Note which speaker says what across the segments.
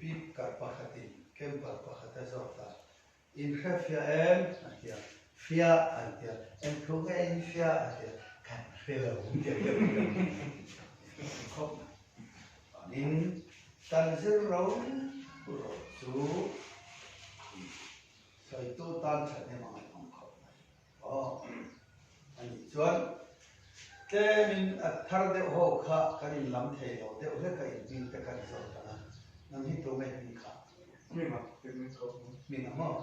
Speaker 1: Speaker pakhatin camper pakhat a zawt a, In hre fiah em? a ti a, Fiah an ti a, Eng thu nge in fiah? a ti a, Kan hre lo ti a deuh deuh khawp mai. Chuanin kan zir ro ro chu sawitu tan thahnem a ngaihawm khawp mai. Aw, a nih chuan tlemin a thar deuh ho kha kan inlam thei lo deuh hlek a inhming te kan zawt ang a, nang hi tunge hming kha?
Speaker 2: Hming a, hming kha.
Speaker 1: Hming a maw?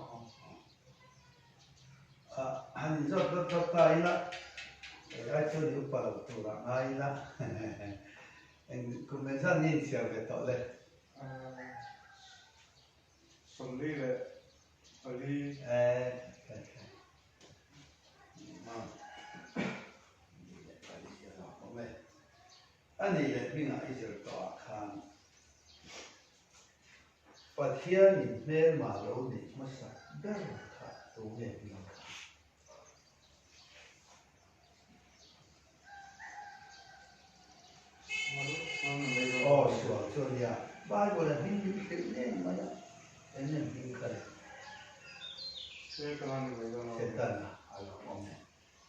Speaker 1: Ah, han inzawt dawt dawt ta ila, kei ai chuan i upa lo tur ah ngai ila, eng kum engzat nge inchhiar ve tawh le?
Speaker 2: 24.
Speaker 1: Eh, khai khai. Ma. 24 a lo awm e. A nih leh hmingah i zir tawh ah khan Pathianin hmelma lo neih hmasa ber kha tu nge hming kha? Aw sual chu a nia, Bible a hming min hrilh ngei mai a, eng nge hming kha le? Setana a lo awm e.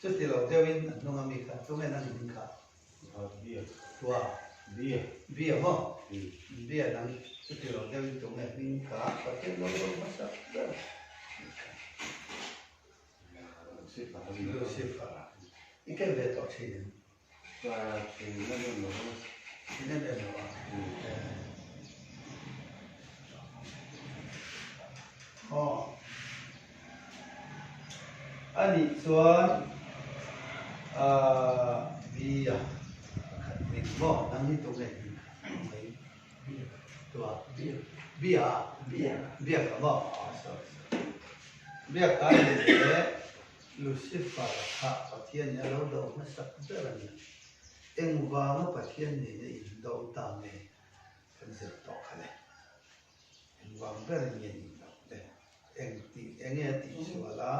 Speaker 1: Chuti lo deuhin a hnung ami kha tunge nang hming kha? Tua? Bia maw? Bia nang chuti lo deuhin tunge hming kha? Pathian lo lo hmasa ber kha. Lucifer a i ken ve tawh thin em?
Speaker 2: Thin em em lo a.
Speaker 1: Thin em em lo a. Aw. A nih chuan Bia pakhat hming maw nang hi tunge hming kha mai tua Bia Bia ka maw sorry sorry. Biak a ni leh Lucifer kha Pathian nih a lo do hmasak ber a ni. Engvanga Pathian nena indo ta nge kan zir tawh kha le? Engvang berin nge an indo le? Eng tih enge a tih sual a?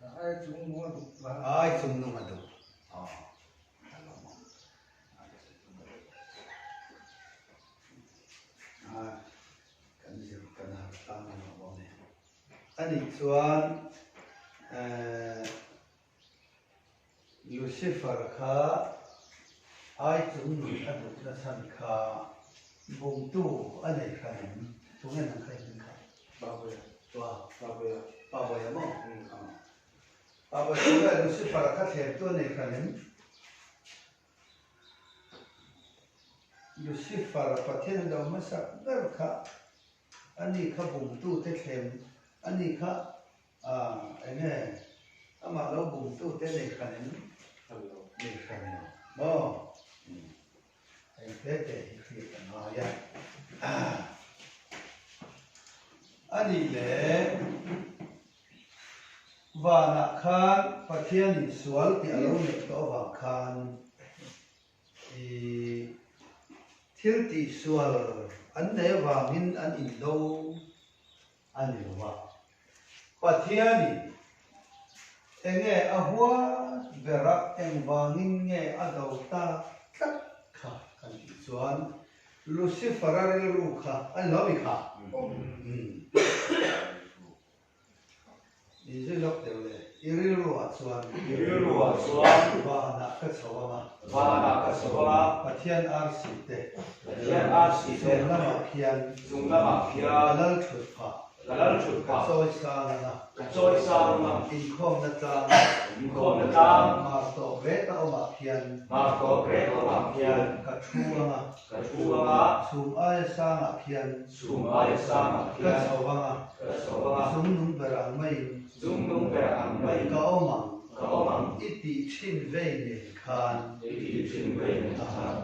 Speaker 2: Ai chung nung a duh.
Speaker 1: Ai chung nung a duh. Aw, a lawmawm. Ai chung nung a duh. Kan zir kan har tlang a lo awm e. A nih chuan Lucifer kha ai chung nun a duh na chhan kha bumtu a nei hran em? Tunge nang kha i hming kha?
Speaker 2: Pabawiah.
Speaker 1: Tua?
Speaker 2: Pabawiah.
Speaker 1: Pabawiah maw? Pabawiah tunge Lucifer kha thlemtu a nei hran em? Lucifer Pathian a do hmasak ber kha ani kha bumtute thlem ani kha eng nge amah lo bumtute nei hran em? Nei hran lo maw? Heng te te hi hriat a ngai a. Anih leh Vanah khan Pathianin sual tih a lo neih tawh avang khan i thil tihsual an nei avangin an indo a ni lo a. Pathianin enge a huat bera engvangin nge a do ta tlat kha kan tih chuan Lucifer-a rilru kha a ni lo mi kha? Inzui lawk deuh le, i rilru ah chuan.
Speaker 3: I rilru ah chuan.
Speaker 1: Vanah ka chho ang a.
Speaker 3: Vanah ka chho ang a.
Speaker 1: Pathian arsi te.
Speaker 3: Pathian arsi te.
Speaker 1: Chung lamah khian.
Speaker 3: Chung lamah khian.
Speaker 1: Ka lal thut phah.
Speaker 3: Ka lal thut
Speaker 1: phah. Ka chawi sang ang a.
Speaker 3: Ka chawi sang ang a.
Speaker 1: Inkhawmna tlang.
Speaker 3: Inkhawmna tlang.
Speaker 1: Mar tawp ret a awmah khian.
Speaker 3: Mar tawp ret a awmah khian.
Speaker 1: Ka thu ang a.
Speaker 3: Ka thu ang a.
Speaker 1: Chhum aia sangah khian.
Speaker 3: Chhum aia sangah khian.
Speaker 1: Ka chho ang a.
Speaker 3: Ka chho ang a.
Speaker 1: Chung nung ber ang maiin.
Speaker 3: Chung nung ber ang maiin.
Speaker 1: Ka awm ang.
Speaker 3: Ka awm ang.
Speaker 1: I tih thin vei nen khan.
Speaker 3: I tih thin vei nen khan.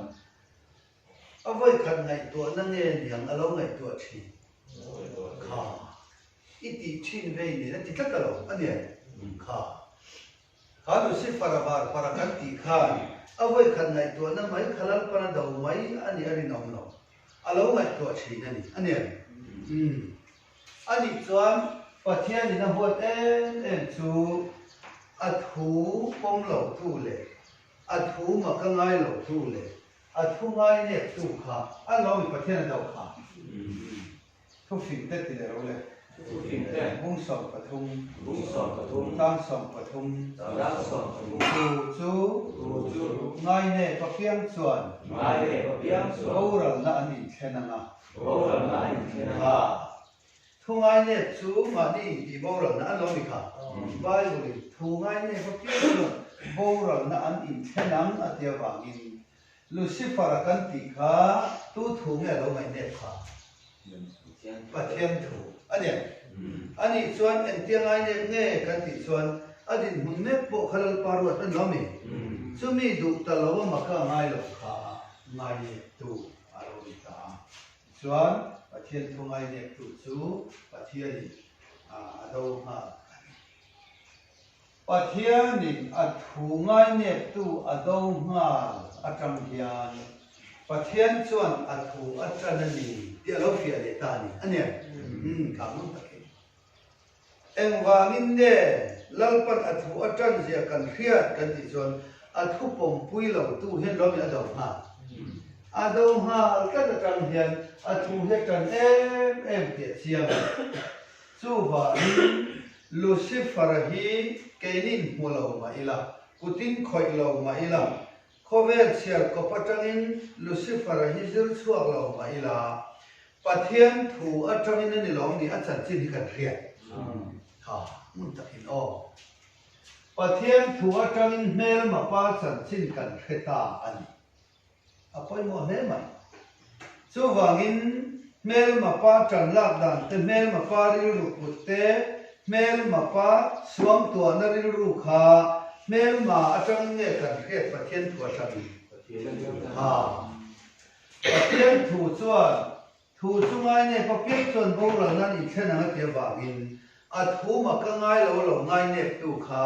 Speaker 1: A vawikhat ngaihtuahna nge niang a lo ngaihtuah thin? Kha. I tih thin vei nen a ti tlat a lo a nia. Kha. Kha Lucifer a var para kan tih khan a vawikhat ngaihtuahna mai kha Lalpana do mai a nih a rinawm lo. A lo ngaihtuah thin a ni. A nia. Umm. A nih chuan Pathianin a huat em em chu a thu pawm lo tu leh a thu maka ngai lo tu leh. A thu ngainep tu kha a lo mi Pathian a do kha. Thufing te ti leh ro le.
Speaker 3: Thufing te.
Speaker 1: Bung 13.
Speaker 3: Bung 13.
Speaker 1: Tlang 13.
Speaker 3: Tlang 13.
Speaker 1: Thu chu.
Speaker 3: Thu chu.
Speaker 1: Ngainep apiang chuan.
Speaker 3: Ngainep apiang chuan.
Speaker 1: Boralna an inthlen ang a.
Speaker 3: Boralna an inthlen ang a.
Speaker 1: Thu ngainep chu mahni intih boralna an lo ni kha. Bible-in thu ngainep apiang chuan boralna an inthlen ang a ti avangin Lucifer-a kan tih kha tu thu nge a lo ngaihnep kha? Pathian thu a ni ang. Anih chuan engtia ngainep nge kan tih chuan a dinhmun mek pawh kha Lalpa ruat a ni lo mi? Chumi duh ta lo a maka a ngai lo kha ngaineptu a lo ni ta a. Tichuan Pathian thu ngaineptu chu Pathianin a do nghal a ni. Pathianin a thu ngaineptu a do nghal atang hian Pathian chuan a thu a tan a ni tih a lo fiah leh ta a ni. A nia? Umm, kha hmun tak hi. Engvangin nge Lalpan a thu a tan zia kan hriat kan tih chuan a thu pawmpui lotu hian lawmin a do nghal. A do nghal tlat atang hian a thu hi a tan em em tih a chiang a. Chuvangin, Lucifer-a hi keinin hmu lo mah ila, kutin khawih lo mah ila, khawvel chhiar kawp atangin Lucifer-a hi zir chhuak lo mah ila, Pathian thu atangin a ni lawm ni a chanchin hi kan hriat. Ha, hmun takin aw. Pathian thu atangin hmelma pa chanchin kan hre ta a ni. A pawimawh hle mai. Chuvangin hmelma pa ṭan lak dan te, hmelma pa rilru kut te, hmelma pa suangtuahna rilru kha hmelma aṭangin nge kan hriat Pathian thu aṭangin? Ha. Pathian thu chuan thu chu ngainep apiang chuan boral nan inthlen ang a ti avangin a thu mak a ngai lo lo ngaineptu kha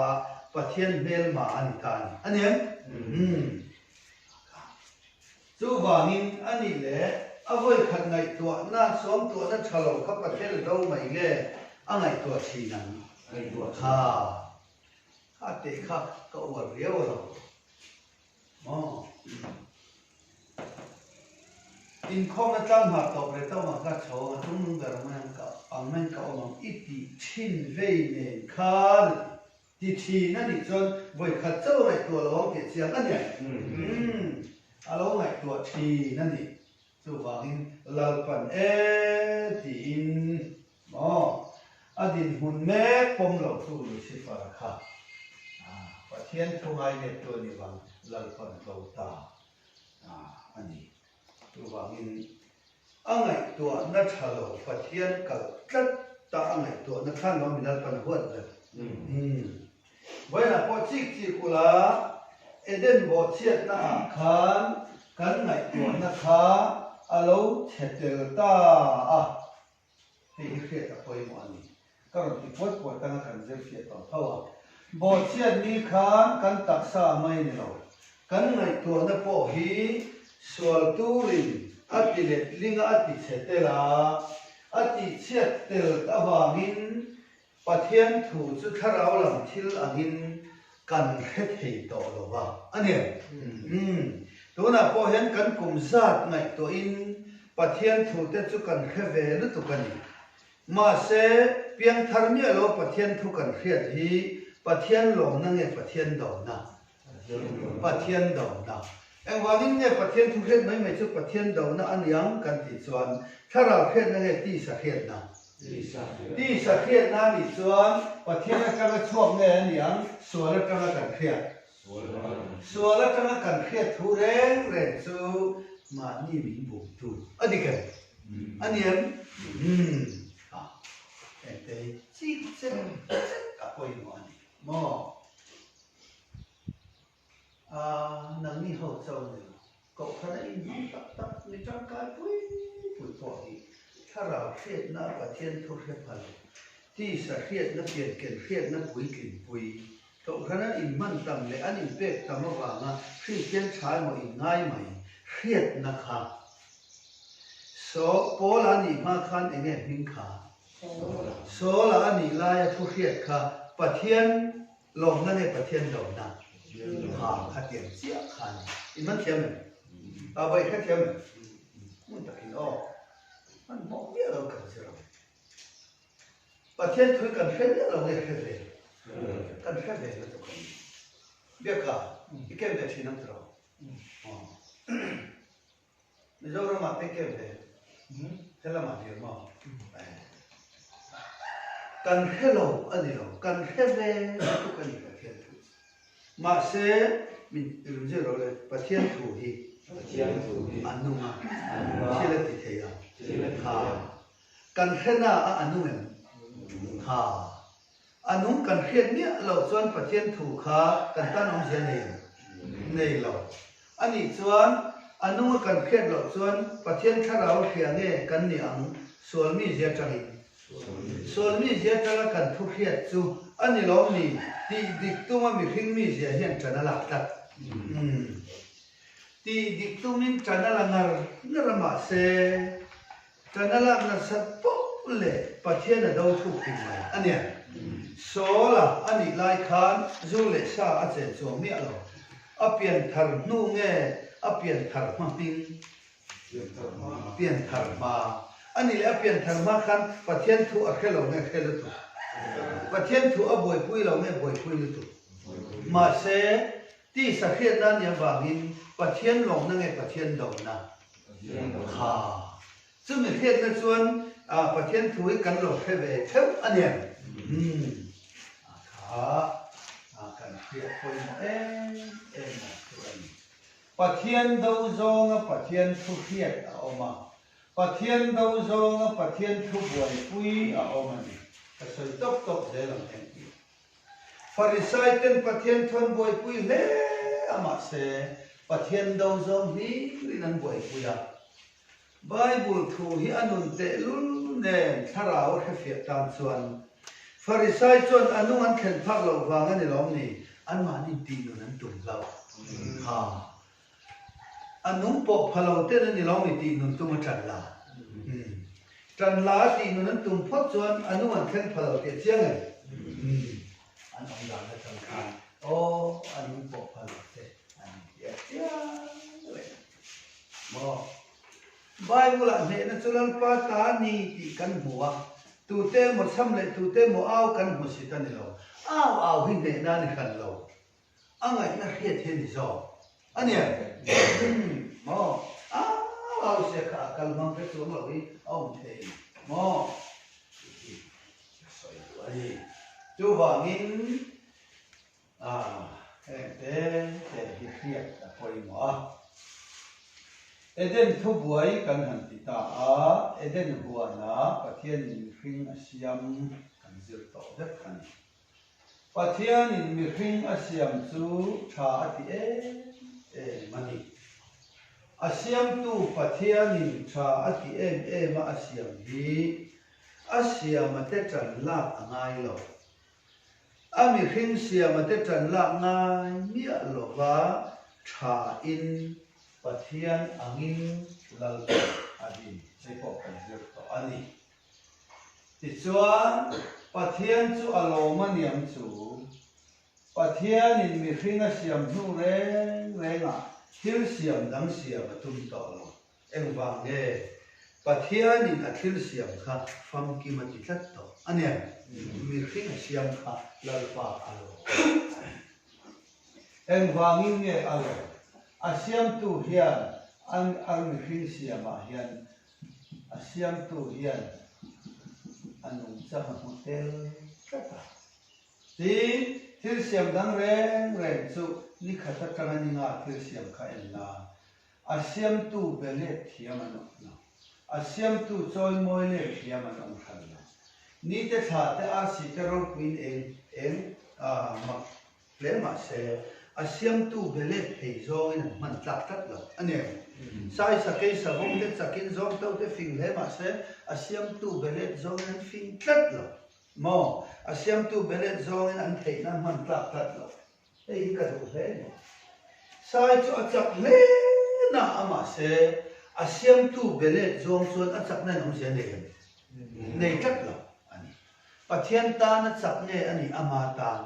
Speaker 1: Pathian hmelma a ni ta a ni. A ni em? Umm. Chuvangin a nih leh a vawikhat ngaihtuahna sawmtuahna tha lo kha Pathian a do mai nge a ngaihtuah thin ang? Kha kha teh kha ka uar viau a lo maw? Inkhawmna tlang hmar tawp leh tawp ang kha chho ang a tum nung ber ang mai ang ka ang mai ka awm ang i tih thin vei nen khan a ti. Ti thin a nih chuan vawikhat chauh a ngaihtuah lo ang tih chiang a ni. Umm, a lo ngaihtuah thin a ni. Chuvangin Lalpan e tiin maw a dinhmun mek pawm lo chu Lucifer kha Pathian thu ngaineptu a nih vang Lalpan tlo ta a ni. Chuvangin a ngaihtuahna tha lo Pathian kalh tlat ta a ngaihtuahna khan lo mi Lalpan a huat ber. Vawiinah pawh chik chik ula Eden bawhchhiatna ah khan kan ngaihtuahna kha a lo chhe tel ta a. Hei hi hriat a pawimawh a ni. Ka rawn ti puat puat anga kan zir fiah tawh tho a. Bawhchhiat ni khan kan taksa mai ni lo. Kan ngaihtuahna pawh hi sual turin a ti letling a, a ti chhe tel a, a tihchhiat tel avangin Pathian thu chu thlarau lam thil angin kan hre thei tawh lo va a ni. Umm, tunah pawh hian kan kum zat ngaihtuahin Pathian thute chu kan hre ve lutuk a ni. Mahse, piangthar miah lo Pathian thu kan hriat hi Pathian lawmna nge Pathian dona? Pathian dona. Engvangin nge Pathian thu hriat mai mai chu Pathian dona a niang kan tih chuan thlarau hriatna nge tisa hriatna? Tisa hriatna a nih chuan Pathian atanga chhuak nge a niang sual atanga kan hriat? Sual atanga kan hriat thu reng reng chu mahni min bumtu a dik em? A ni em? Umm. Engte hi chik chet chet a pawimawh a ni maw? A nangni ho cho ni lo. Kohhran a inhmang tak tak mi tangkai pui pui pawh hi thlarau hriatna a Pathian thu hre pha lo. Tisa hriatna pianken hriatna puitlin pui. Kohhran an inhman tam leh an inpek tam avanga Kristian tha emaw inngai mai hriatna kha. Saw Paula nih hma khan enge hming kha? Saula a nih laia thu hriat kha Pathian Lawmna nge Pathian lawmna? Ha, khatiang chiah kha a ni. In man thiam em? A vawi hrethiam em? Hmun takin aw, hmanhmawh miah lo kan zir ang. Pathian thu hi kan hre miah lo nge hre ve? Kan hre ve lutuk a ni. Biakka, i ken ve thin ang tiraw? Aw. Mizoramah te ken ve? Helamah hlir maw? Kan hre lo a ni lo, kan hre ve lutuk a ni Pathian thu. Mahse, min rum zir rawh le, Pathian thu hi a nung a, thil a ti thei a, ha. Kan hre na a a nung em? Ha. A nung kan hriat miah loh chuan Pathian thu kha kan tan awmzia nei em? Nei lo. A nih chuan, a nunga kan hriat loh chuan Pathian thlarau hria nge kan ni ang sual mizia tangin? Sual mizia tanga kan thu hriat chu a ni lawm ni tih dik tuma mihring mizia hian ṭan a lak tlat. Umm. Tih dik tumin ṭan a la ngar ngar a mahse, Ṭan a lak nasat poh leh Pathian a do thuk ting mai a nia. Saul-a a nih lai khan zu leh sa a chen chuang miah lo. A pian thar hnu nge a pian thar hma hming? Pian thar hma. A nih leh a pian thar hma khan Pathian thu a hre lo nge hre lutuk? Pathian thu a buaipui lo nge buaipui lutuk? Mahse, tisa hriatna a nih avangin Pathian lawmna nge Pathian dona? Kha. Chumi hriatna chuan Pathian thu hi kan lo hre ve theuh a nia. Umm. Kha kan hriat pawimawh em em a chu a ni. Pathian do zawnga Pathian thu hriat a awm a, Pathian do zawnga Pathian thu buaipui a awm a ni. Ka sawi tawp tawp zel ang engkim. Farisai ten Pathian thu an buaipui hle a mahse Pathian do zawng hlirin an buaipui a. Bible thu hi a nun tehlul nen thlarau a hrefiah tan chuan Farisai chuan a nung an thlen phak loh vang a ni lawm ni? Anmahni tih nun an tum hlauh kha. A nung pawh pha lo ten a ni lawm ni tih nun tum a ṭan la. Umm. Ṭan la a tih nun an tum phawt chuan a nung an thleng pha lo tih a chiang em? Umm. An awm dan atang khan aw a nung pawh pha lo te an tih a chiang reng. Maw? Bible-ah hnehna chu Lalpa ta a ni tih kan hmu a, tute emaw chham leh tute emaw au kan hmu sit a ni lo. Au au hi hnehna a ni hran lo. A ngaihna hriat hi a ni zawk a nia. Umm maw? Au au sia kha a kal hmang hre chuang lo hi a awm thei maw? Tih hi ka sawi duh a ni. Chuvangin ah heng te te hi hriat a pawimawh a. Eden thubuai kan han ti ta a, Eden huanah Pathianin mihring a siam kan zir tawh vek a ni. Pathianin mihring a siam chu tha a ti em em a ni. A siamtu Pathianin tha a ti em em a a siam hi a siama te tan lak a ngai lo. A mihring siama te tan lak ngai miah lova tha in Pathian angin Lalpa a din hei pawh kan zir tawh a ni. Tichuan, Pathian chu a lawm a niam chu, Pathianin mihring a siam hnu reng rengah thil siam dang siam a tum tawh lo. Engvang nge? Pathianin a thil siam kha famkim a ti tlat tawh a niam, mihring a siam kha Lalpa a lawm. Engvangin nge a lawm? A siamtu hian an mihring siamah hian A siamtu hian a nungchang a hmu tel tlat a. Tin, thil siam dang reng reng chu ni khat atanga ni nga thil siam kha en la, a siamtu be let thiam an awm lo, a siamtu chawimawi let thiam an awm hran lo. Nite thla te arsi te ropuiin eng eng mak Hle mahse, a siamtu be let thei zawngin an hman tlak tlat lo a ni. Sai sakei savawm te chakin zawng to te fing hle mahse, a siamtu be let zawngin an fing tlat lo. Maw? A siamtu be let zawngin an theihna an hman tlak tlat lo. Hei hi ka duh hle ni. Sai chu a chak hle na a mahse, a siamtu be let zawng chuan a chakna in awmzia nei em? Nei tlat lo a ni. Pathian tan a chak nge a nih ama tan?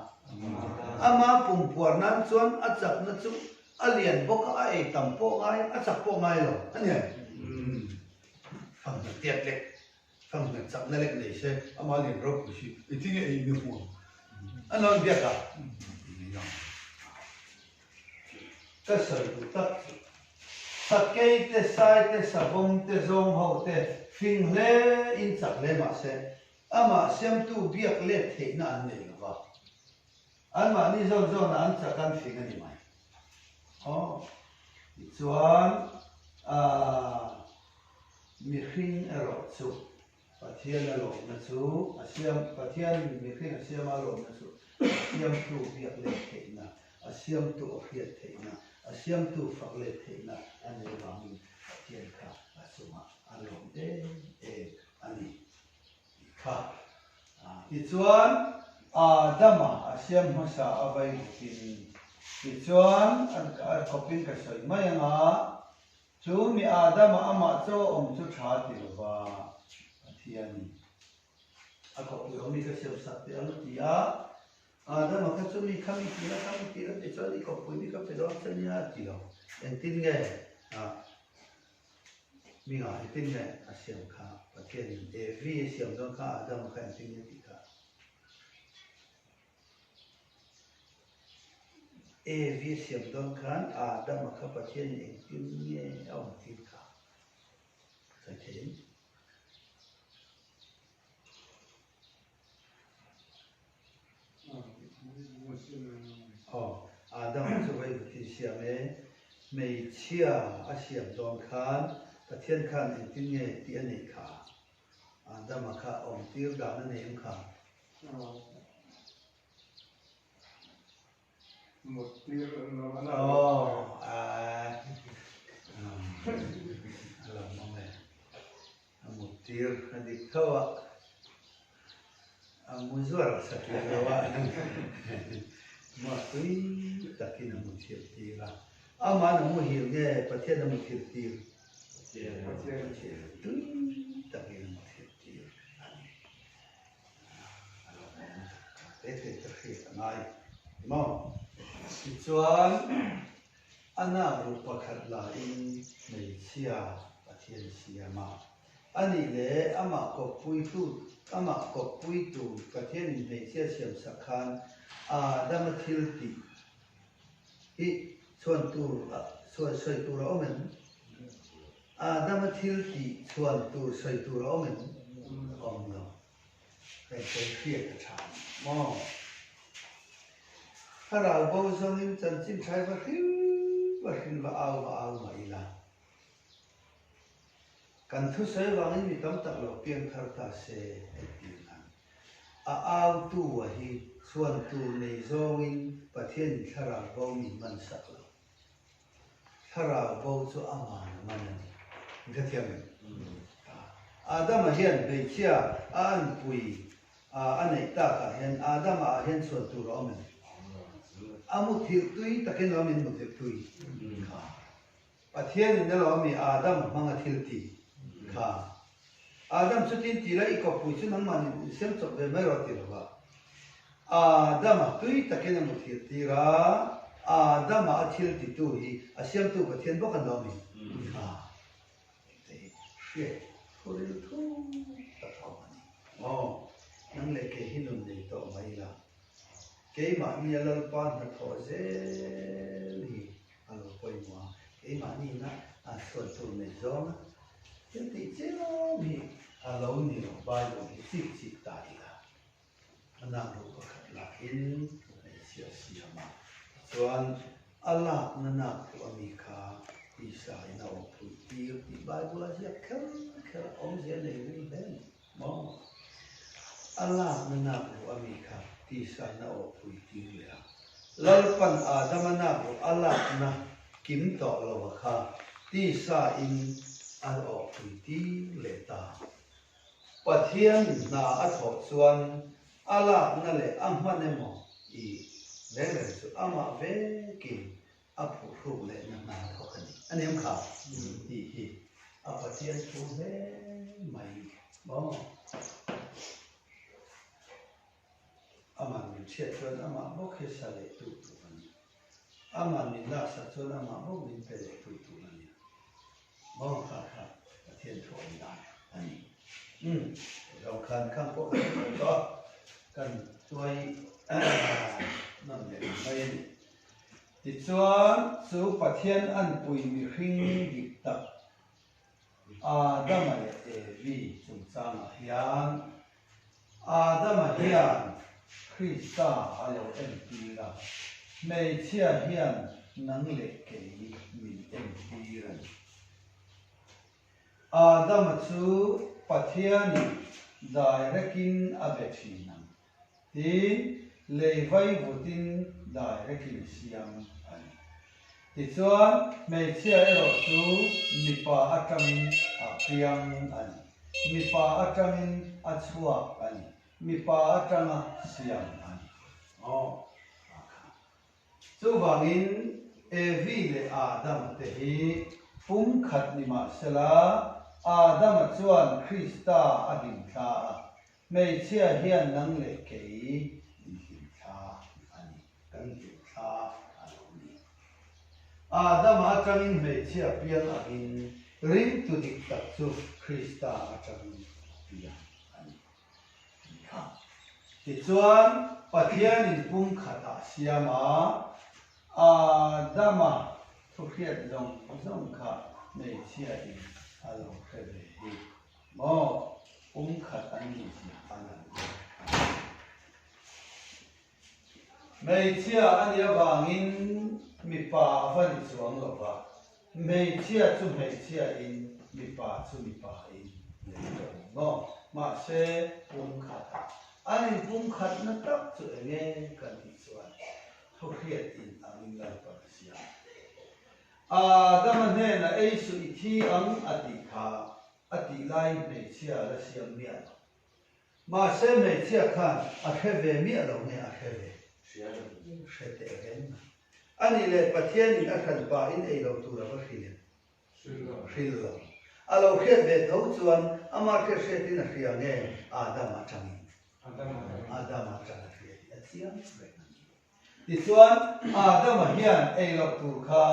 Speaker 1: Ama pumpuar nan chuan a chakna chu A lian bawk a, a ei tam pawh ngai, a chak pawh ngai lo a ni. Fanghmel tiat lek, fanghmel chakna lek nei se, ama lian ropui si, engtin nge ei in a hmu ang? A lo inbiak a? Ka sawi duh tak chu, sakei te, sai te, savawm te, zawng ho te fing hle in chak hle mah se, amah siamtu biak let theihna an nei lo va. Anmahni zawn zawnah an chak an fing a ni mai. Aw, tichuan, aah, mihring erawh chu Pathian a lawmna chu a siam, Pathian mihring a siama a lawmna chu a siamtu biak let theihna, a siamtu a hriat theihna, a siamtu fak let theihna a nei vangin Pathian kha a chungah a lawm em em a ni tih kha. Tichuan, Adama a siam hmasa a vai bawkin, tichuan a kawpin ka sawi mai ang a, Chu mi Adama amah chaw awm chu tha ti lo va, Pathianin a kawpui awm mi ka siam sak teh ang a ti a. Adama kha chu mi kha mi ti la, kha mi ti la ti chuan i kawppui mi ka pe dawn che nia a ti lo. Engtin nge mi ngah engtin nge a siam kha Pathianin Evi a siam dawn kha Adama kha engtin nge a tih kha? Evi a siam dawn khan Adama kha Pathianin engtin nge a awm tir kha sawi thei em? Aw, Adama chu vai vutin siam e, hmeichhia a siam dawn khan Pathian khan engtin nge tih a neih kha? Adama kha awm tir dan a nei em kha? A lo hmang e. A mut tir a dik tho a, a mu zuar satliah lo a, muahtui takin a muthilh tir a. Ama'n a muhil nge Pathian a muthilh tir? Pathian tui takin a muthilh tir a ni. A lo awm te te ka hriat a ngai maw? Tichuan, a nak ruh pakhat lahin hmeichhia Pathian siam a, anih leh amah kawppuitu amah kawppuitu Pathianin hmeichhia siamsak khan Adama thil tih hi chhuan tur chhuan sawi tur a awm em? Adama thil tih chhuan tur sawi tur a awm em? Awm lo. Hei sawi hriat a tha ni maw? Thlarau bo zawngin chanchin thai va hril va hril va au va au mah ila. Kan thusawi vangin mi tam tak lo piang thar ta se entir nan. A autu a hi chhuan tur nei zawngin Pathianin thlarau bo min man sak lo. Thlarau bo chu a man a man a ni. In hrethiam em? Adama hian hmeichhia a anpui a neih takah hian Adama ah hian chhuan tur a awm em? A muthilh tui takin lo min muthilh tui kha. Pathianin a lo ami Adam hmanga thil ti kha. Adam chutin ti la i kawppui chu nangmahni insiam chawp ve mai rawh ti lo va. Adama tui takin a muthilh tir a, Adama a thil titu hi a siamtu Pathian bawk an lo ami kha. Hengte hi hriat thuril thu tak a awm a ni. Aw, nang leh kei hi nun nei tawh mai la, keimahnia Lalpa hnathawh zel hi a lo pawimawh a, keimahniina a chhuan tur nei zawng a, thil tih chiam hi a lo ni lo, Bible hi chik chik ta ila, a nak ruh pakhat lahin hmeichhia siam a, tichuan a lakna nak ruh ami kha tisa in a awmpui tir tih Bible a ziak kher kher a, awmzia nei ring hle a ni maw? A lakna nak ruh ami kha tisa in a awhpui tir leh a, Lalpan Adama nak ruh a lakna kim tawh lo a kha tisa in a awhpui tir leh ta. Pathian hna a thawh chuan a lakna leh a hman emaw i reng reng chu amah vekin a phuhruk lehna hna a thawk a ni. A nem kha tih hi a Pathian thu hle mai maw? Amah min hriat chuan amah bawk hi sa leh tu tur a ni. Aman min laksak chuan amah bawk min pe leh tu tur a nia. Maw kha kha Pathian thu awm dan a ni. Umm zawng khan khang pawh kan hmu tawh a, kan tuai nawn leh ang mai a ni. Tichuan chu Pathian anpui mihring dik tak Adama leh Evi chungchangah hian Adama hian Krista a lo entir a, hmeichhia hian nang leh kei min entir a ni. Adama chu Pathianin dairekin a be thin ang. Tin, lei vaivutin dairekin siam a ni. Tichuan, hmeichhia erawh chu mipa atangin a piang a ni. Mipa atangin a chhuak a ni. Mipa atanga siam a ni. Aw, a kha. Chuvangin, Evi leh Adama te hi pumkhat ni mahsela, Adama chuan Krista a hlimthla a, Hmeichhia hian nang leh kei min hlimthla a ni, kan hlimthla a lo ni. Adama atangin hmeichhia piang angin ringtu dik tak chu Krista atangin a piang a ni. Kha. Tichuan, Pathianin pumkhatah siam a, Adama thuhriat zawng zawng kha hmeichhiain a lo hre ve hi. Maw pumkhat an nih zia a lang a. Hmeichhia a nih avangin mipa a va ni chuang lo va, hmeichhia chu hmeichhia in, mipa chu mipa in lei tawh ang maw? Mahse pumkhat a an inpumkhatna tak chu eng nge kan tih chuan thuhriat in angin Lalpan a siam. Adama hnenah ei suh i thi ang a tih kha a tih laiin hmeichhia a la siam miah lo. Mahse hmeichhia khan a hre ve miah lo nge a hre ve? Hre teh reng mai. A nih leh Pathianin a hran pahin ei lo tur a va hrilh em? Hrilh lo. A lo hriat ve tho chuan amah hriat hriatin a hria nge Adama atangin? Adama atang a hria tih a chiang reng a ni. Tichuan, Adama hian ei loh tur kha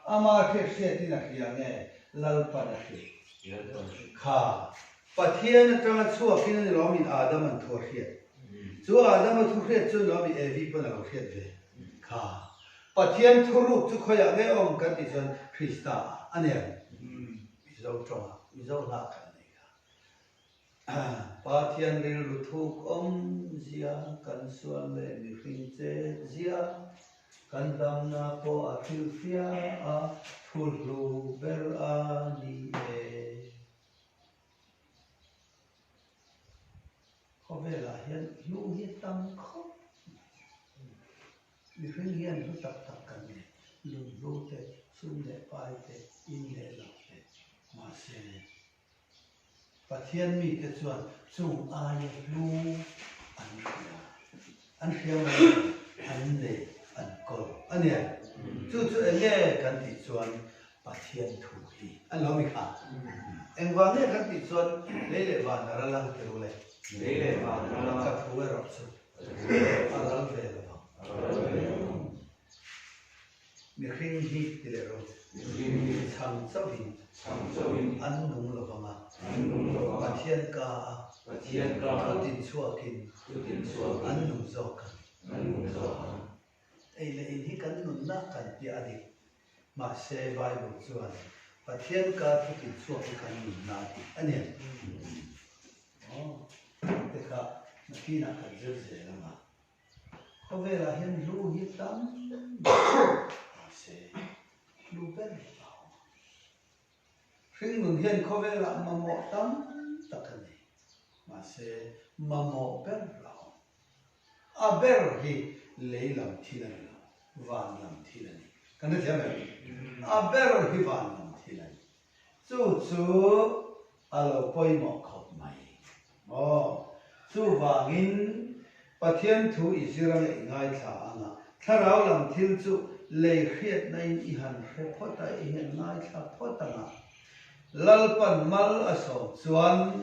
Speaker 1: ama hriat hriatin a hria nge Lalpan a hrilh kha? Pathian atanga chhuakin a ni lawmin Adama'n thu a hriat. Chu Adama thu hriat chu ni lawmin Evi pawn a lo hriat ve kha. Pathian thuruk chu khawiah nge awm kan tih chuan Krista ah a nen Mizo tawngah Mizo hla kan nei kha. Pathian rilru thuk awmzia kan sual leh mihring chet zia kan damna pawh a thilfia a thu hlu ber a ni e. Khawvelah hian hlu hi tam khawp mai. Mihring hian hlu tak tak kan nei, lunghlu te, sum leh pai te, in leh lo te, mahse, Pathian mite chuan chung aia hlu an hria, an hria mai lo, an nei, an kawl a nia. Chu chu eng nge kan tih chuan Pathian thu hi a lo ni kha. Engvang nge kan tih chuan lei leh van a ral ang tirh le?
Speaker 3: Lei leh van a ral ang.
Speaker 1: Ka thu erawh chu a ral ve lo vang. Mihring hi ti leh rawh.
Speaker 3: Mihring hi.
Speaker 1: Chhang chauhin.
Speaker 3: Chhang chauhin.
Speaker 1: An nung lo vang a.
Speaker 3: An nung lo vang a.
Speaker 1: Pathian ka a.
Speaker 3: Pathian ka a.
Speaker 1: Thu tin chhuakin.
Speaker 3: Thu tin chhuakin.
Speaker 1: An nung zawk ang.
Speaker 3: An nung zawk ang.
Speaker 1: Ei leh in hi kan nunna kan piah a dik. Mahse Bible chuan Pathian ka thu tin chhuak hi kan nunna a tih a ni. Aw, te kha nakinah kan zir zel ang a. Khawvelah hian hlu hi tam mahse hlu ber a awm a. Hringnun hian khawvelah mamawh tam tak a nei, mahse mamawh ber a awm. A ber hi lei lam thil a ni lo, van lam thil a ni. Kan hrethiam em? A ber hi van lam thil a ni. Chu chu a lo pawimawh khawp mai. Aw, chuvangin Pathian thu i zir anga i ngaithla anga, thlarau lam thil chu lei hriatna in i han hre phawt a, i han ngaithla phawt anga, Lalpan mal a sawm chuan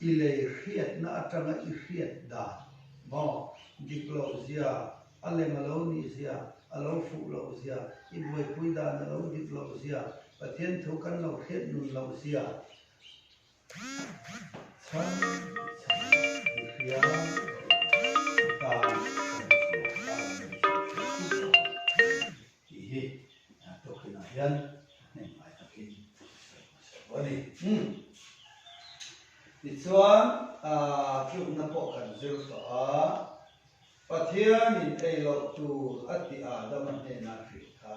Speaker 1: i lei hriatna atanga i hriat dan maw dik loh zia, a lem a lo nih zia. a lo fuh loh zia, i buaipui dan a lo dik loh zia, Pathian thu kan lo hriat nun loh zia chhan chhan i hria i tan awmzia a awm lo hriat hriat lo tih hi tawkhinah hian hnem ngai takin sawi hmasa a ni. Tichuan tlukna pawh kan zir tawh a, Pathianin ei loh tur a tih Adama hnena hrilh kha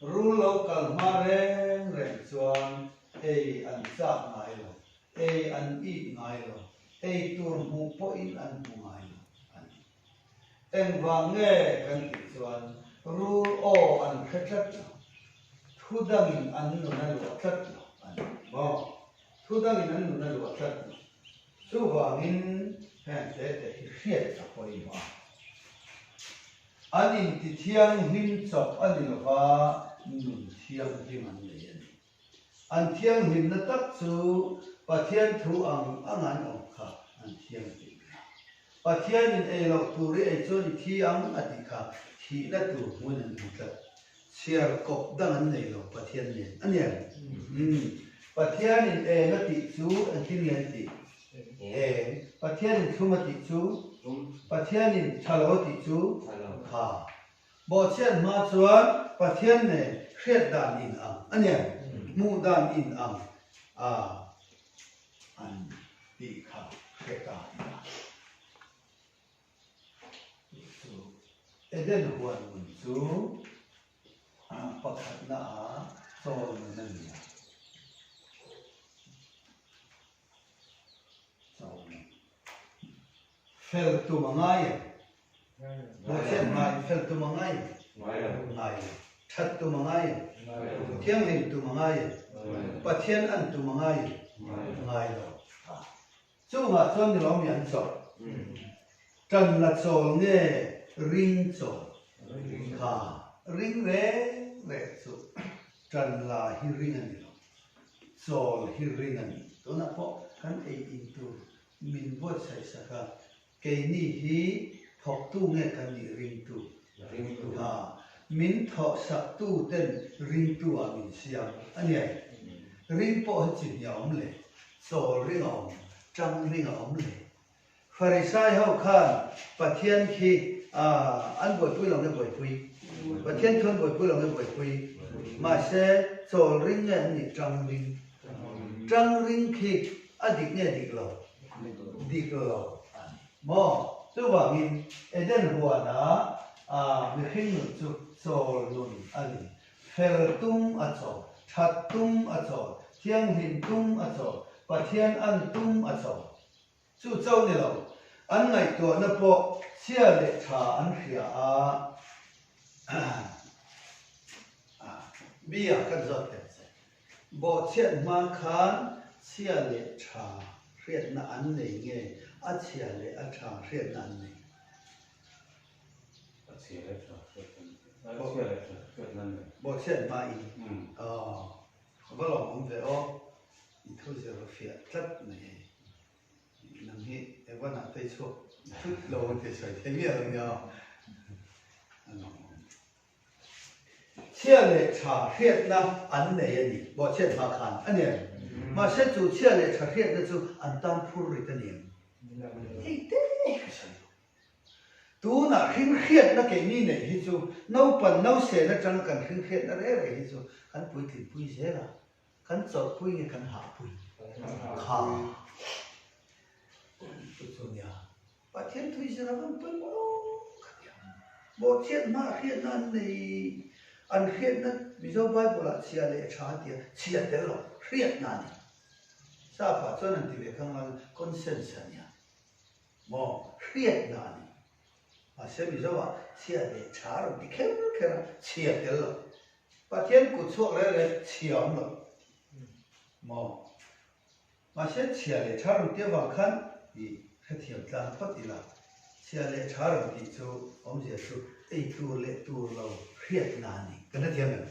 Speaker 1: rul lo kal hma reng reng chuan ei an chak ngai lo, ei an it ngai lo, ei tur hmuh pawhin an hmu ngai lo a ni. Engvang nge kan tih chuan rul aw an hre tlat lo, thu dangin an nun a luah tlat lo a ni maw? Thu dangin an nun a luah tlat lo. Chuvangin heng te te hi hriat a pawimawh a. An inti thianghlim chawp a ni lova, nun thianghlim an nei a ni. An thianghlimna tak chu Pathian thu ang ang an awm kha an thianghlimna. Pathianin ei loh tur i ei chuan i thi ang a tih kha thihna tur hmuin an hmu tlat. Chhiar kawp dang an nei lo Pathian nen a nia. Umm. Pathianin eng a tih chu engtin nge an tih? Eng. Pathianin thlum a tih chu? Pathianin tha lo a tih chu? Tha. Bawhchhiat hma chuan Pathian nen hriat dan in ang a nia, hmuh dan in ang a an tih kha hre ta ila. Chu Eden huan nun chu pakhatna ah chawl nun a ni a. Chawl nun. Fel tum a ngai em? Bawhchhiat ngai fel tum a ngai em? Ngai lo. That tum a ngai em? Thianghlim tum a ngai em? Pathian an tum a ngai em? Ngai lo. Chungah chuan ni lo mi an chawlh? Tan la chawl nge ring chawl? Kha ring reng reng chu tan la hi ring a ni lo, chawl hi ring a ni. Tunah pawh kan ei in tur min buatsaih sak a, keini hi thawktu nge kan nih ringtu? Kha min thawhsaktu ten ringtu ah min siam a nia. Ring pawh hi chi hnih a awm le, chawl ring a awm, tang ring a awm le. Farisai ho khan Pathian khi an buaipui lo nge buaipui? Pathian thu an buaipui lo nge buaipui? Mahse chawl ring nge an nih tang ring? Tang ring khi a dik nge dik lo? Dik lo a ni maw? Chuvangin Eden huana mihring nun chu chawl nun a ni. Fel tum a chawl, that tum a chawl, thianghlim tum a chawl, Pathian an tum a chawl. Chu chauh ni lo, an ngaihtuahna pawh chhia leh tha an hria a. Bia kan zawt teh che. Bawhchhiat hma khan chhia leh tha hriatna an nei nge a chhia leh a tha hriatna an nei?
Speaker 2: A chhia leh tha hriatna an nei. A chhia leh tha hriatna an nei.
Speaker 1: Bawhchhiat hma in. Aw, a va lawmawm ve aw. I thu zir fiah tlat mai hei. Nang hi Evan ah tei chhuak thut lo ang tih sawi thei miah lo nia. A lawmawm. Chhia leh tha hriatna an nei a ni. Bawhchhiat hma khan a ni em? Mahse chu chhia leh tha hriatna chu an tan phur rit a ni em? Hei te ka sawi lo. Tunah hringhriatna keini neih hi chu naupan nausen atanga kan hringhriatna reh reh hi chu kan puitlinpui zel a. Kan chawlhpui nge kan hahpui? Kha chu chu nia. Pathian thui zir a van pawimawh lo kha tia. Bawhchhiat hma hriatna an nei, an hriatna Mizo Bible ah chhia leh tha a tia, chhia tel lo, hriatna a ni. Sap ah chuan an ti ve kha ngal conscience a nia. Maw? Hriatna a ni. Mahse Mizo ah chhia leh tha a rawn ti kher kher a, chhia tel lo. Pathian kut chhuak reng reng chhia awm lo maw? Mahse chhia leh tha rawn tih avang khan i hrethiam tlang phawt ila, chhia leh tha rawn tih chu awmzia chu ei tur leh tur lo hriatna a ni. Kan hrethiam em?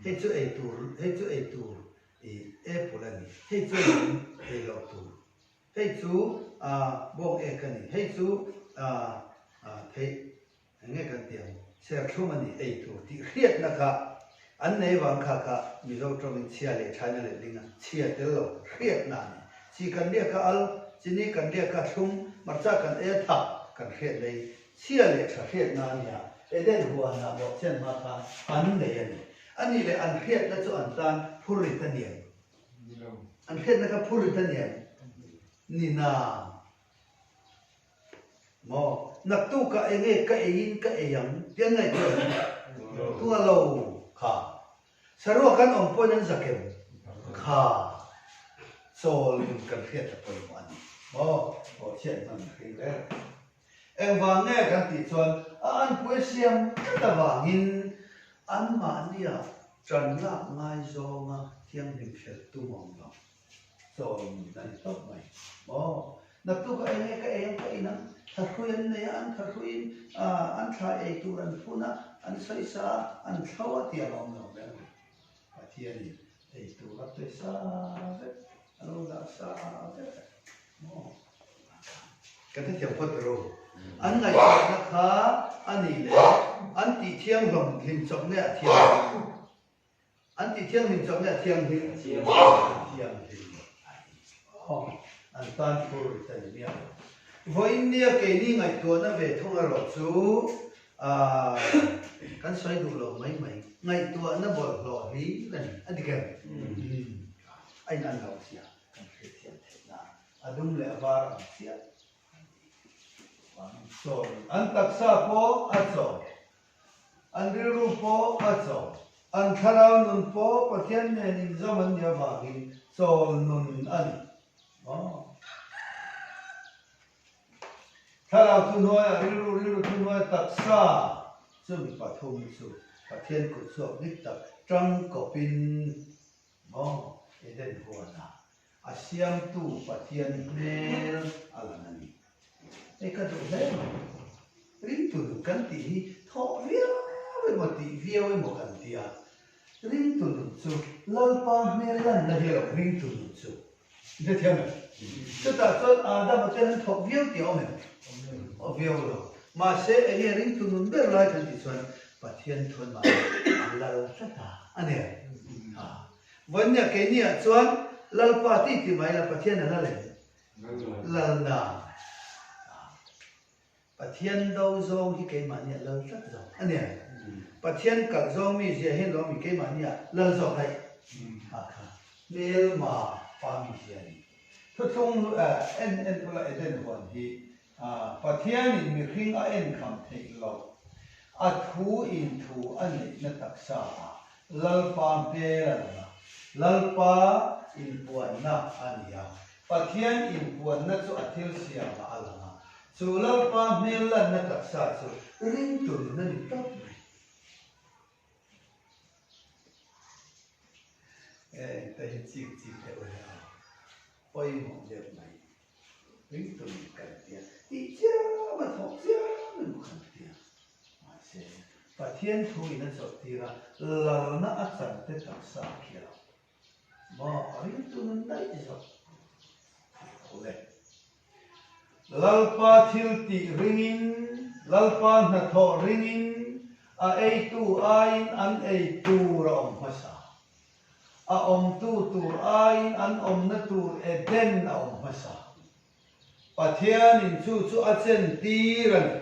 Speaker 1: Hei chu ei tur, hei chu ei tur i apple a ni, hei chu lung ei loh tur, hei chu bawng ek a ni, hei chu thei Eng nge kan tih ang? Serthlum a ni ei tur tih hriatna kha an nei vang kha kha Mizo tawngin chhia leh thaina leh linga chhia tel lo hriatna a ni. Chi kan riak a al, chini kan riak a thlum, hmarcha kan ei a thak kan hriat nei chhia leh tha hriatna a nia. Eden huanah bawhchhian hma khan an nei a ni. A nih leh an hriatna chu an tan phurrit a niang. An hriatna kha phurrit a niang. Ni na. Maw? Naktukah eng nge ka eiin ka ei ang tih an ngaihtuah em? Tunga lo kha. Saruak kan awm pawhin an zak em? Kha. Chawl in kan hriat a pawimawh a ni. Maw? Aw chhiat hman hring reng. Engvang nge kan tih chuan a anpui siam tlat avangin anmahnia ṭan lak ngai zawnga thianghlim hrelh tum a awm lo. Chawl a ni tawp mai. Maw? Naktukah eng nge ka ei ang ka in ang? Thahrui an nei a, an thahruiin an thlai ei tur an phun a, an sawisa a, an thlo a tih ang a awm lo ber mai. Pathianin ei tur a pe sa vek, a lo dah sa vek a maw? Ka hrethiam phawt ru. An ngaihtuahna kha a nih leh an tih thianghlawm hlim chawp nge a thianghlim? An tih thianghlim chawp nge a thianghlim? A thianghlim a ni. Aw, an tan phur rit a ni miah lo. Vawiin nia keini ngaihtuahna ve thung erawh chu kan sawi duh lo mai mai. Ngaihtuahna bawlhhlawh hlir a ni. A dik em? A in an lo sia kan hriatthiam theih nan a dum leh a var ang chiah a ni. An taksa pawh a chaw. An rilru pawh a chaw. An thlarau nun pawh Pathian nen inzawm an nih avangin chawl nun a ni. Aw. Thlarau thuhnuaia rilru rilru thuhnuaia taksa chumi pathum chu Pathian kut chhuak dik tak tangkawpin maw Eden huanah A siamtu Pathian hmel a lang a ni. Hei ka duh hle mai. Ringtu nun kan tih hi thawh viau emaw tih viau emaw kan ti a. Ringtu nun chu Lalpa hmel lanna hi a lo ringtu nun chu. I hrethiam em? Chutah chuan Adama ten an thawk viau tih a awm em? Awm viau lo. Mahse enge ringtu nun ber lai kan tih chuan Pathian thuan mahni a lal tlat a a ni em? Vawinia keiniah chuan Lalpa tih ti mai la Pathian a lal em? Lalna. Pathian do zawng hi keimahnia lal tlat zawk a nia. Pathian kalh zawng mi zia hian lo mi keimahnia lal zawk daih. Kha kha hmelma pa mi zia a ni. Thuthlung en en ula Eden huan hi Pathianin mihring a enkham theih loh, a thu in thu a neihna taksa ah Lalpa hmel a lang a, Lalpa inpuanna a ni a. Pathian inpuanna chu a thil siamah a lang a, chu Lalpa hmel lanna taksa chu ringtu nun a ni tawp mai. Heng te hi chik chik deuh a nia, pawimawh deuh mai. Ringtu nun kan tia, tih chiam a thawk chiam emaw kan tia. Mahse, Pathian thu in a chawlh tir a, lalna a chan te taksa a khi lo. Maw, ringtu nun daih zawk tih lo le. Lalpa thil tih ringin, Lalpa hnathawh ringin a eitu aiin an ei tur a awm hmasa. A awmtu tur aiin an awmna tur Eden a awm hmasa. Pathianin chu chu a chen tir a ni.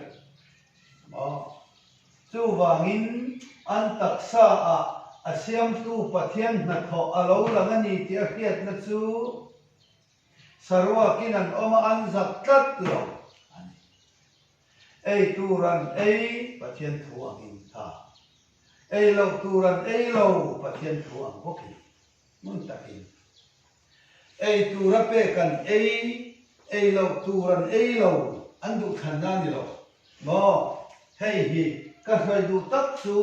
Speaker 1: Maw? Chuvangin an taksa ah a siamtu Pathian hnathawh a lo lang a ni tih a hriatna chu Saruakin an awm a, an zak tlat lo a ni. Ei tur an ei Pathian thu angin ta. Ei loh tur an ei lo Pathian thu ang bawkin hmun takin. Ei tur a pek an ei, ei loh tur an ei lo an duhthlanna a ni lo maw? Hei hi ka hruai duh tak chu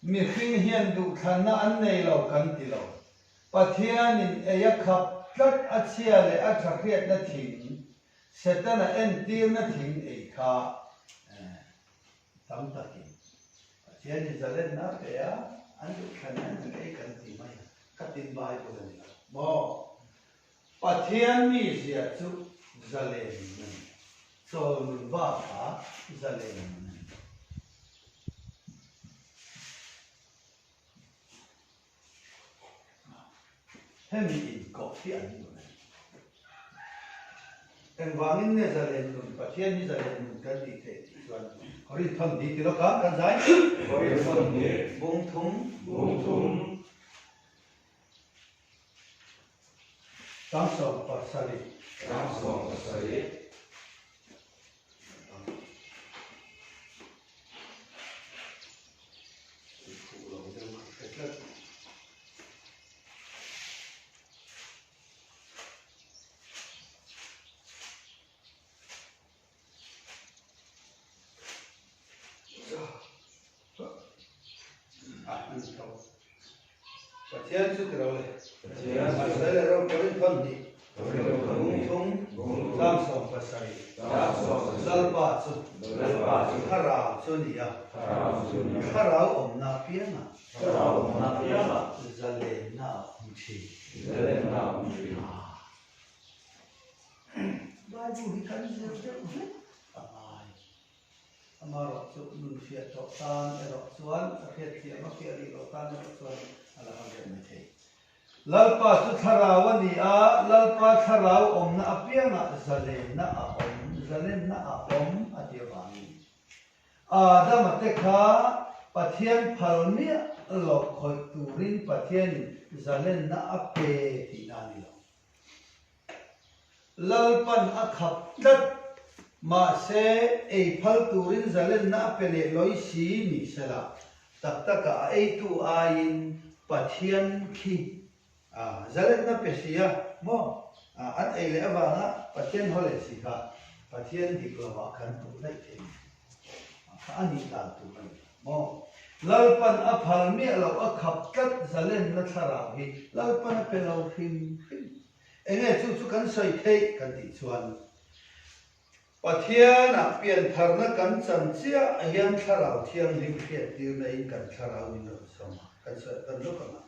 Speaker 1: mihring hian duhthlanna an nei lo kan ti lo. Pathianin ei a khap tlat a chhia leh a tha hriatna thing, Setana entirna thing ei kha tam takin Pathianin zalenna a pe a, an duhthlan hian an ei kan ti mai a, khatin Bible a ni lo maw? Pathian mizia chu zalen nun a ni, chawl nun bakah zalen nun a ni. Hemi inkawp hi an nun a ni. Engvangin nge zalen nun, Pathian hi zalen nun kan tih theih tih chuan Korinthon ni ti lawk a, kan zai.
Speaker 2: Korinthon ni.
Speaker 1: Bung thum.
Speaker 2: Bung thum.
Speaker 1: 27.
Speaker 2: 27.
Speaker 1: Pathian chu tiro le. Pasal le ro Korin thon hnih. Bung thum chang 17. Lalpa chu Thlarau chu ni a. Thlarau awmna apiangah zalenna a awm thin. Bible hi kan zir deuh hlek a ngai. Amaherawh chu nun hriat tawh tan erawh chuan a hriatthiam a fiah rih loh tan erawh chuan a la har deuh mai thei. Lalpa chu thlarau a ni a, Lalpa thlarau awmna apiangah zalenna a awm, zalenna a awm a ti avangin Adama te kha Pathian phal miah loh khawih turin Pathianin zalenna a pe tihna a ni lo. Lalpan a khap tlat. Mahse, ei phal turin zalenna a pe leh lawi si ni sela, tak takah a eitu aiin Pathian khi zalenna pe si a maw? An ei leh avanga Pathian haw leh si kha Pathian dik lovah kan puh daih thei ni. Kha a nih dan tur a ni maw? Lalpan a phal miah loh a khap tlat zalenna thlarau hi Lalpan a pe lo hrim hrim. Enge chu chu kan sawi theih kan tih chuan Pathianah piantharna kan chan chiah hian thlarau thianghlim hriattirna in kan thlarau min rawn sawm a, kan sawi kan lawk ang a.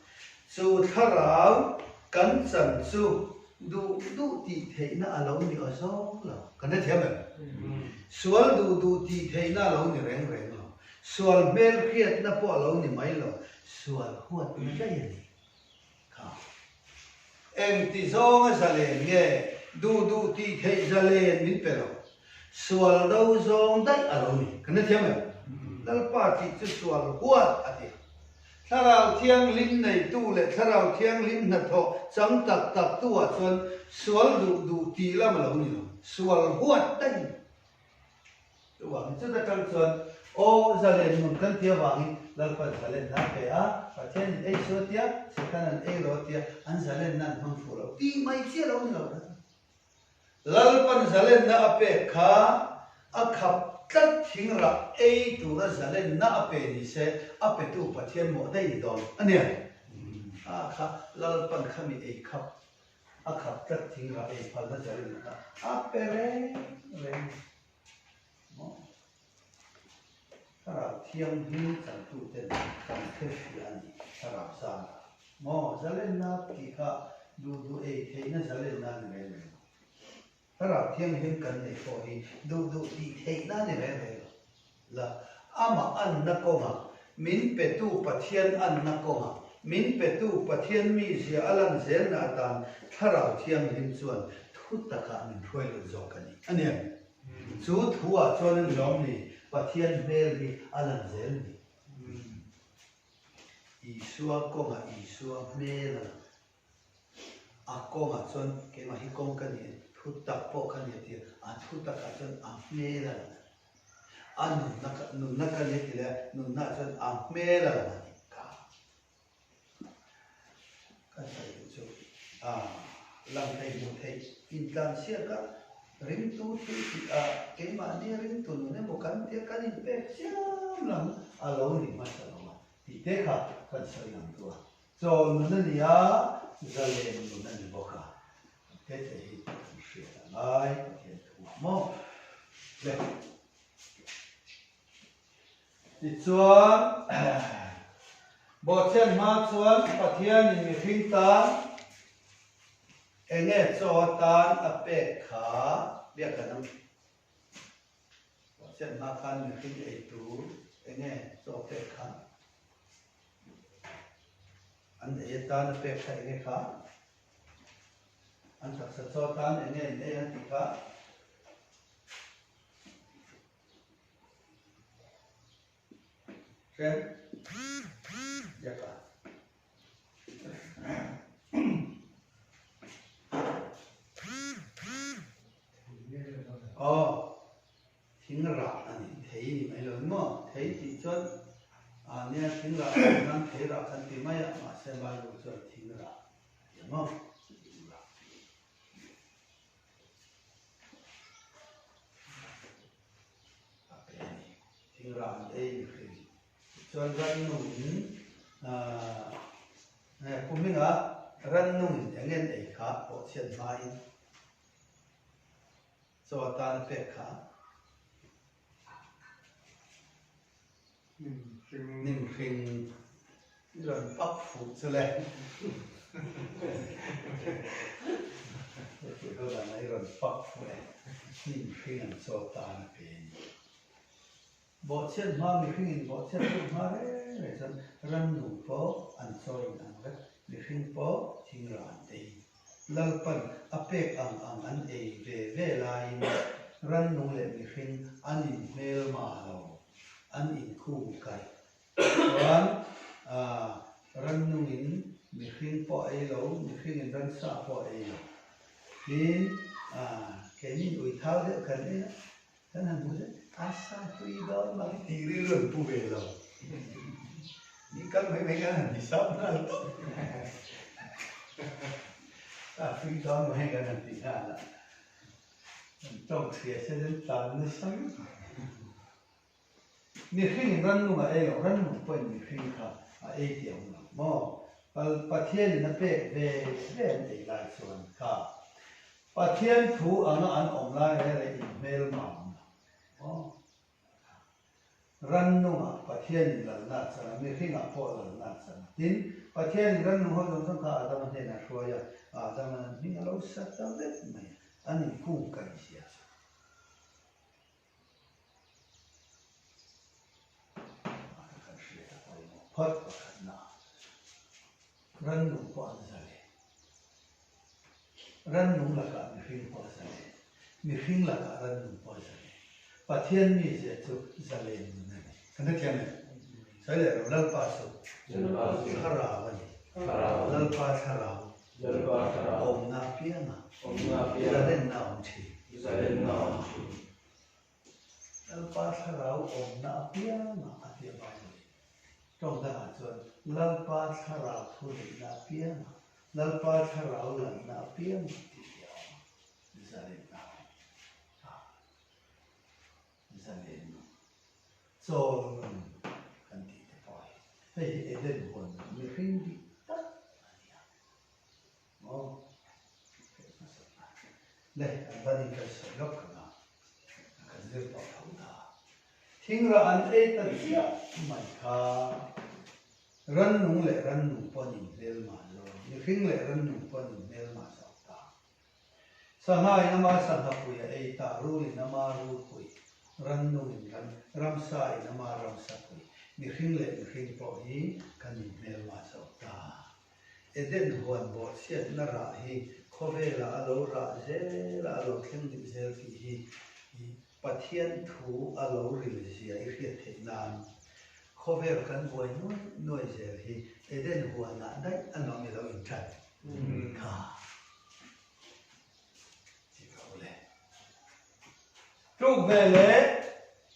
Speaker 1: Chu thlarau kan chan chu duh duh tih theihna a lo ni aw zawng lo. Kan hrethiam em? Sual duh duh tih theihna a lo ni reng reng lo. Sual hmel hriatna pawh a lo ni mai lo. Sual huatna daih a ni. Kha. Engti zawnga zalen nge duh duh tih theih zalen min pe lo. Sual do zawng daih a lo ni. Kan hrethiam em? Lalpa tih chu sual huat a ti a. Thlarau Thianghlim neitu leh Thlarau Thianghlim hnathawh chang tak tak tu ah chuan sual duh duh tih lam a lo ni lo. Sual huat daih a ni. Chuvangin chuta tang chuan aw zalen nun kan ti avangin Lalpan zalen na a pe a, Pathianin ei chu a tia, Setanan ei lo a tia, an zalen na an hmang fuh lo tih mai chiah lo ni lo kha chu. Lalpan zalenna a pek kha a khap tlat thing rah ei tura zalenna a pe ni se a petu Pathian mawh daih ni dawn a nia. A kha Lalpan khami ei khap a khap tlat thing rah ei phalna zalenna kha a pe reng reng maw. Thlarau Thianghlim changtuten kan hre hria a ni, Thlarau zana. Maw, zalenna tih kha duh duh ei theihna zalenna a ni reng reng lo. Thlarau Thianghlim kan neih pawh hi duh duh tih theihna a ni reng reng lo. La, amah anna kawngah, min petu Pathian anna kawngah, min petu Pathian mizia a lan zelna atan Thlarau Thianghlim chuan thu takah min hruai lut zawk a ni. A nia. Chu thu ah chuan a ni lawm ni, Pathian hmel hi a lan zel ni. Isua kawngah Isua hmel a lang. A kawngah chuan keimah hi kawng ka ni e, thu tak pawh ka ni a ti a, a thu takah chuan a hmel a lang a ni. A nunna ka nunna ka ni a ti leh a, nunna ah chuan a hmel a lang a ni. Ka Kan sawi duh chu a lang thei hmuh theih intlansiak a ringtu thil tih a keimahni ringtu nun emaw kan tia kan inpek chiam lam a lo ni hmasa lo a tih te kha kan sawi lang duh a. Chaw nun a ni a, zalen nun a ni bawk a. He te hi kan hriat a ngai Pathian thu ah maw le. Tichuan, Bawhchhiat hma chuan Pathianin mihring tan enge chaw atan a pek kha biak kan ang. Bawhchhiat hma khan mihring ei tur enge chaw pek kha an ei atan a pek kha enge kha? An taksa chaw tan eng nge in ei an tih kha. Hren biak a. Aw, thing rah a ni, thei ni mai lo ni maw? Thei tih chuan ah nia thing rah tih nan thei rah kan ti mai a, mahse Bible chuan thing rah a ti a maw? Thing rah. A pe a ni. Thing rah an ei mihring. Chuan rannungin ah kuminga rannungin eng en ei kha pawh chhiat hmain chaw atan a pek kha hnim hring i rawn pak fuh chu le. Heti ho danah i rawn pak fuh e. Hnim hring an chaw atan a pe a ni. Bawhchhiat hma mihringin bawhchhiat deuh hma reng reng chuan rannung pawh an chaw in ang vek, mihring pawh thingra an ei. Lalpan a pek ang ang an ei ve ve laiin rannung leh mihring an inhmelma lo, an inkhung kaih. Chuan rannungin mihring pawh a ei lo, mihringin ransa pawh a ei lo. Tin, keinin uithau deuh kan ei a. Kan han hmu zet, a sa tui dawn mai tih rilru an pu ve lo. Ni kal mai mai kan han ti sap nghal tawp. A tui dawn mai kan han ti nghal a. Kan tawng chhia se chuan tlan nasa mai. Mihring rannung a ei lo, rannung pawhin mihring kha a ei tih a awm lo maw? Pathianin a pek ve ve an ei lai chuan kha Pathian thu anga an awm lai reng reng inhmel mah a awm lo maw? Rannungah Pathianin lalna a chang a, mihringah pawh lalna a chang a. Tin, Pathianin rannung ho zawng zawng kha Adama hnenah a hruai a, Adama'n an hming a lo sa ta vek mai a, an inkungkaih zia chu. Kan hriat a pawimawh phawt pakhatna rannung pawh an zale. Rannung lakah mihring pawh a zale. Mihring lakah rannung pawh a zale. Pathian mizia chu zalen nun a ni. Kan hrethiam em? Sawi leh rawh, Lalpa chu thlarau a ni. Lalpa thlarau awmna apianga zalenna a awm thin. Lalpa thlarau awmna apianga a tia Bible in. Tawng dangah chuan Lalpa thlarau thu neihna apianga, Lalpa thlarau lanna apianga tih hi a awm a, zalenna a awm a. Zalenna, chawl nun kan tih te pawh hi hei hi Eden huan mihring dik tak a ni a. Maw? Theih hmasa ta. Le, an van in kan sawi lawk ang a, kan zir tawh tho ta. Thingrah an ei ta chiah mai kha rannung leh rannung pawh an inhmelmah zo, mihring leh rannung pawh an inhmelmah zo ta. Sangha in ama sangha pui a ei ta, rul in ama rul pui, rannung in ran, ramsa in ama ramsa pui, mihring leh mihring pawh hi kan inhmelmah zo ta. Eden huan bawhchhiatna rah hi khawvelah a lo rah zel a, a lo thleng dih zel tih hi Pathian thu a lo ril zia i hriat theih nan khawvel kan buai nuai nuai zel hi Eden huanah daih a nuam i lo inṭan kha chi ka u le. Tluk ve leh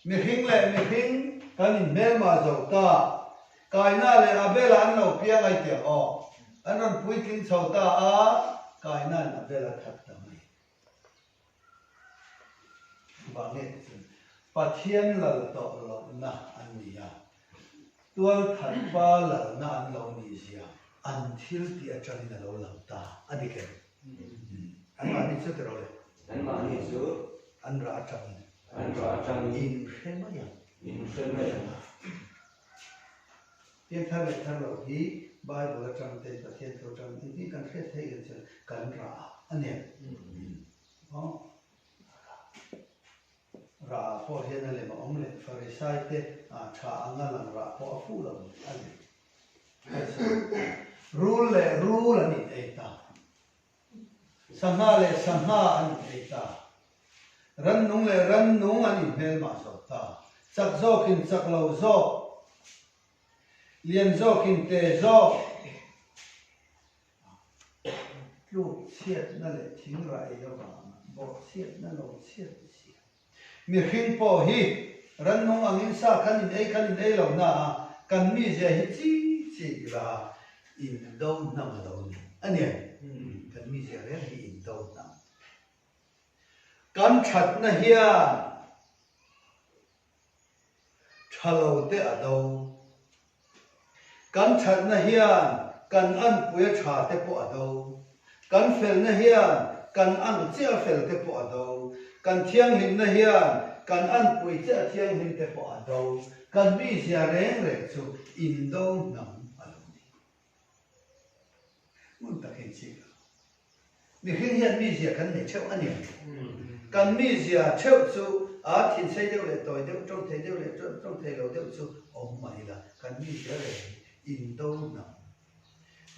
Speaker 1: mihring leh mihring kan inhmelmah zo ta. Kaina leh Abela an lo piang ai tiang aw. An rawn puitling chho ta a, Kaina'n Abela that ta mai. Chuvang nge ti chuan Pathian lal tawh lohna an ni a, tualthat pa lalna an lo nih zia an thil tih atangin a lo lang ta a dik em? Anmahni chu ti rawh le.
Speaker 3: Anmahni chu.
Speaker 1: An rah atangin.
Speaker 3: An rah atangin.
Speaker 1: In hre mai ang.
Speaker 3: In hre mai ang.
Speaker 1: Pian thar leh thar loh hi Bible atang ten Pathian thu atang engtin kan hriat theih em chuan kan rah a nia. Aw rah ah pawh hian a lem a awm leh Farisai te tha anga lang rah pawh a fuh lo a ni. Rul leh rul an in ei ta. Sangha leh sangha an inei ta. Rannung leh rannung an inhmelmah zo ta. Chak zawkin chak lo zawk, lian zawkin te zawk. Tluk chhiatna leh thingrah ei avanga bawhchhiatna lo chhiat si. Mihring pawh hi rannung angin sa kan in ei kan in ei lo na a, kan mizia hi chi chi ila indo hnam a lo ni a ni. Kan mizia reng hi indo hnam. Kan thatna hian tha lo te a do. Kan thatna hian kan anpui a tha te pawh a do. Kan felna hian kan ang chiah a fel te pawh a do. Kan thianghlimna hian kan anpui chiah a thianghlim te pawh a do. Kan mizia reng reng chu indo hnam a lo ni. Hmun takin chik a lo. Mihring hian mizia kan nei theuh a ni. Kan mizia theuh chu a thinchei deuh leh tawi deuh, tawng thei deuh leh tawng thei lo deuh chu awm mah ila, kan mizia reng hi indo hnam.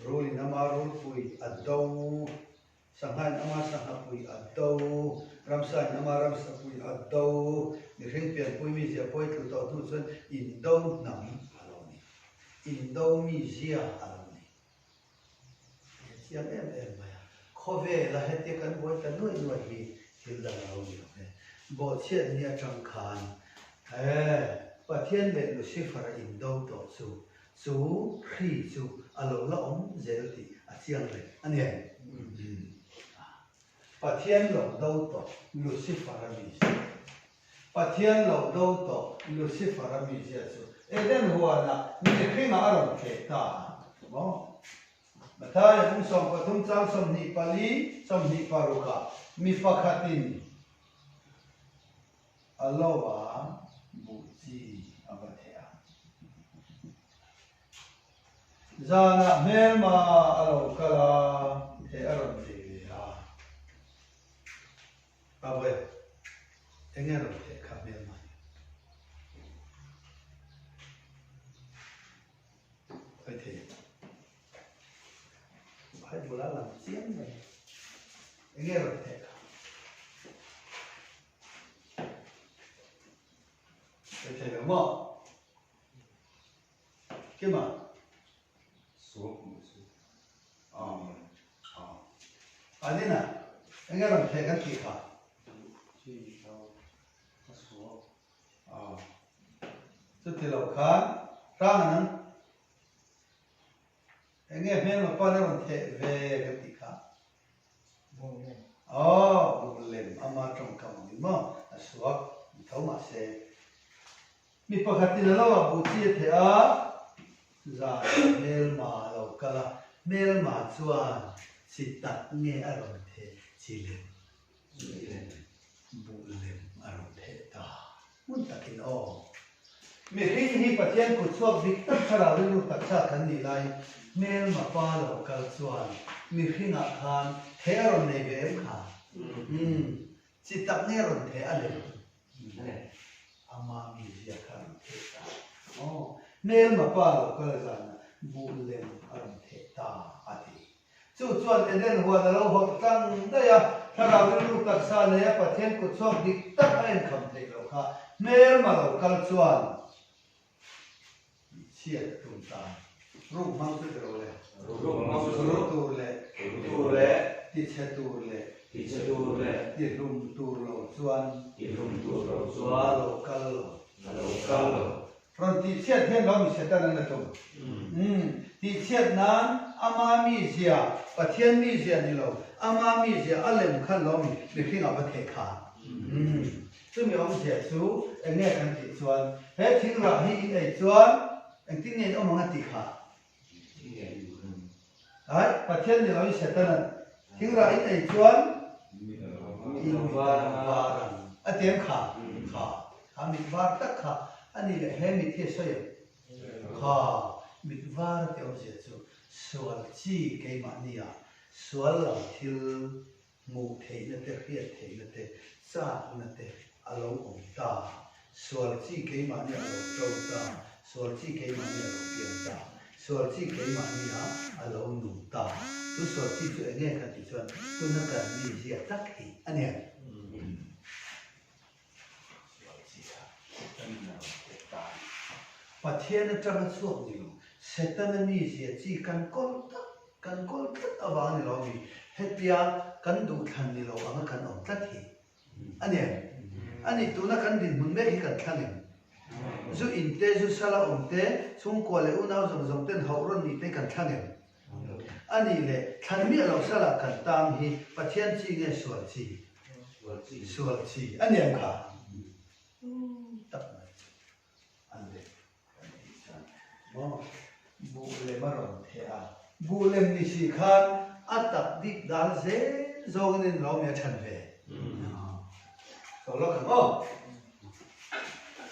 Speaker 1: Rulin ama rulpui a do, sanghain ama sanghapui a do, ramsain ama ramsapui a do, mihring pianpui mizia pawi tlu tawh hnu chuan indo hnam a lo ni. Indo mizia a lo ni. He chiang em em mai a, khawvela hetia kan buai ta nuaih nuaih hi thil dang a lo ni lo ve. Bawhchhiat ni atang khan he Pathian leh Lucifer-a indo tawh chu chu hri chu a lo la awm zel tih a chiang reng a ni. Pathian lo do tawh Lucifer-a mizia. Pathian lo do tawh Lucifer-a mizia chu Eden huanah mihringah a rawn tleh ta a maw? Mathaia kum 13 chang 24, 26 ah mi pakhatin a lo a buh chi a va theh a. Zanah hmelma a lo kal a, theh a rawn nei ve a. A vawi a, enge a rawn theh kha hmelma hi? Sawi thei em? Bible a lang chiang mai. Enge a rawn theh kha? Sawi thei lo maw? Kima?
Speaker 2: Suak hmuh chu.
Speaker 1: Adina, enge rawn theh kan tih kha?
Speaker 2: Chi tho a suak.
Speaker 1: Chuti lo khan hrang an enge hmelma pan a rawn theh ve kan tih kha? Aw, buh lem ama tawngkam angin maw a suak ni tho mahse. Mi pakhatin a lo a buh chi a theh a, zan hmelma a lo kal a, hmelma chuan chi tak nge a rawn theh chi lem, buh lem a rawn theh ta. Hmun takin aw. Mihring hi Pathian kut chhuak dik tak thlarau rilru taksa kan nih laiin hmelma pa lo kal chuan mihringah khan theh a rawn nei ve em kha? Umm, chi tak nge rawn theh a lem? Ama mizia kha a rawn theh ta. Aw, hmelma pa lo kal zanah buh lem a rawn theh ta a ti. Chu chuan Eden huan a lo hawrh tlang daih a, thlarau rilru taksa neia Pathian kut chhuak dik tak a enkham theih loh kha hmelma lo kal chuan chhiat a tum ta. Ruk hmang chu tiro le.
Speaker 2: Ruk hmang chu
Speaker 1: Ru tur leh.
Speaker 2: Ru tur leh.
Speaker 1: Tichhe tur leh.
Speaker 2: Tichhe tur leh.
Speaker 1: Tihlum tur lo chuan.
Speaker 2: Tihlum tur lo chuan.
Speaker 1: A lo kal lo.
Speaker 2: A lo kal lo.
Speaker 1: Rawn tihchhiat hian lo mi Satan an la tum. Umm, tihchhiat nan ama mizia, Pathian mizia ni lo, ama mizia a lem khan lo mi mihring a va theh kha. Umm, chumi awmzia chu eng nge kan tih chuan, he thingrah hi in ei chuan engtin nge in awm ang a tih kha? Ai, Pathian ni loin Satan-a'n thingrah in ei chuan in mit a lo var ang a ti em kha? Kha, kha mit var tak kha a ni leh he mit hi a sawi ang. Kha, mit var a ti awmzia chu sual chi keimahnia sual lam thil hmuh theihna te, hriat theihna te, chakna te a lo awm ta. Sual chi keimahni a lo to ta, sual chi keimahni a lo piang ta, sual chi keimahni ah a lo nung ta. Chu sual chi chu eng nge kan tih chuan tuna kan mizia tak hi a nia. Sual chi kha kan inrawn tek ta a ni. Pathian atanga chhuak ni lo, Setana mizia chi kan kawl tak, kan kawl tlat avang a ni lo mi, hetia kan duhthlan ni lo anga kan awm tlat hi a ni. A ni, tuna kan dinhmun mek hi kan thlang em? Zu in te, zu sala awm te, chhungkua leh unau zawng zawng ten hauh rawn nih te kan thlang em? A nih leh, thlan miah lo sala kan tang hi Pathian chi nge sual chi? Sual chi a ni ang kha? Tak mai chu an leh kan tih chuan maw buh lem a rawn theh a, buh lem ni si khan a tak dik dal zel zawngin in lo mi a chhan ve. Saw lawk ang aw.